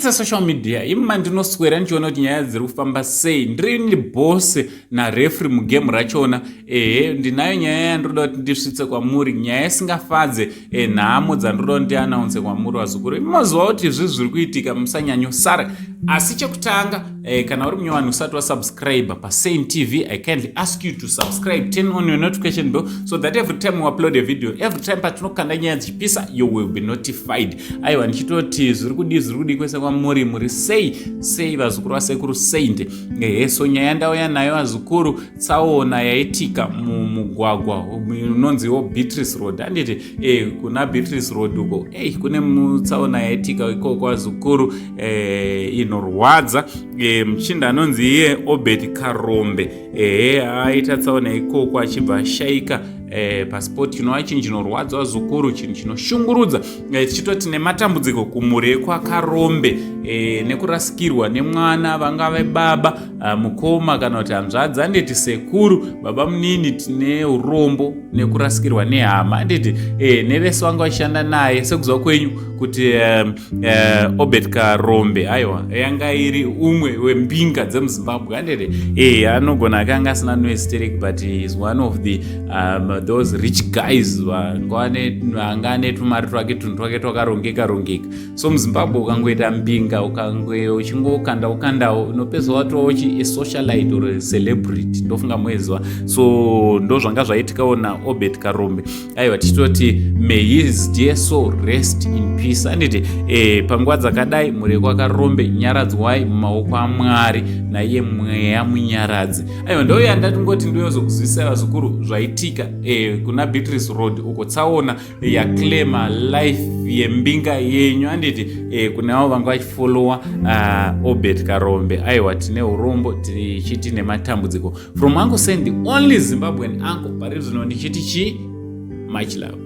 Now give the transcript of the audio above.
Ndishandise social media imi ndinoswera ndichiona kuti nyaya dziri kufamba sei. Ndiri boss narefri mugame rachona. Ehe, ndinayo nyaya yandiroda kuti ndisvitse kwamuri, nyaya isingafadze, nhamo dzandiroda kuti ndianaunse kwamuri vazukuru. Imi moziva kuti izvi zviri kuitika, musanyanyosara. Asi chekutanga, kana uri munyowani usati wasubscribe paSaint TV, I kindly ask you to subscribe, turn on your notification bell so that every time we upload a video, every time patinokanda nyaya dzichipisa, you will be notified. Aiwa, ndichitoti zviri kudii, zviri kudii kwese kwamuri, muri sei sei vazukuru vasekuru Saint? Ehe, so nyaya ndauya nayo vazukuru, tsaona yaitika mumugwagwa unonziwo Beatrice Road, handiti? Kuna Beatrice Road uko, ei, kune mutsaona yaitika ikoko vazukuru, inorwadza. Muchinda anonzi iye Obert Karombe, ehe, aita tsaona ikoko achibva ashaika paspot, chinova chinhu chinorwadza vazukuru, chinhu chinoshungurudza. Tichitoti nematambudziko kumhuri yekwaKarombe nekurasikirwa nemwana, vangave baba, mukoma kana kuti hanzvadzi, handiti, sekuru, baba munini. Tine urombo nekurasikirwa nehama, handiti, nevese vanga vachishanda naye. Sekuziva kwenyu kuti Obert Karombe, aiwa, yanga iri umwe wembinga dzemuZimbabwe, handiti? Anogona akanga asina noesteric, but is one of the those rich guys vanga ane tumari twake, tunhu twake twakarongeka rongeka. So muZimbabwe ukangoita mbinga, ukange uchingokanda ukandawo, unopedza watova socialite or celebrity, ndofunga moiziva. So ndo zvanga zvaitikawo naObert Karombe. Aiwa, tichitoti may his dear soul rest in peace, handiti? Panguva dzakadai, mhuri yekwaKarombe, nyaradzwai mumaoko aMwari naiye mweya munyaradzi. Aiwa, ndo yandatingoti ndoyozokuzwisai vazukuru zvaitika kuna Beatrice Road uko, tsaona yaclaima life yembinga yenyu, handiti? Kune avo vanga vachifollowa Obert Karombe, aiwa, tine urombo, tichiti nematambudziko. From Uncle Saint, the only Zimbabwean uncle pari zvino, ndichiti chi much love.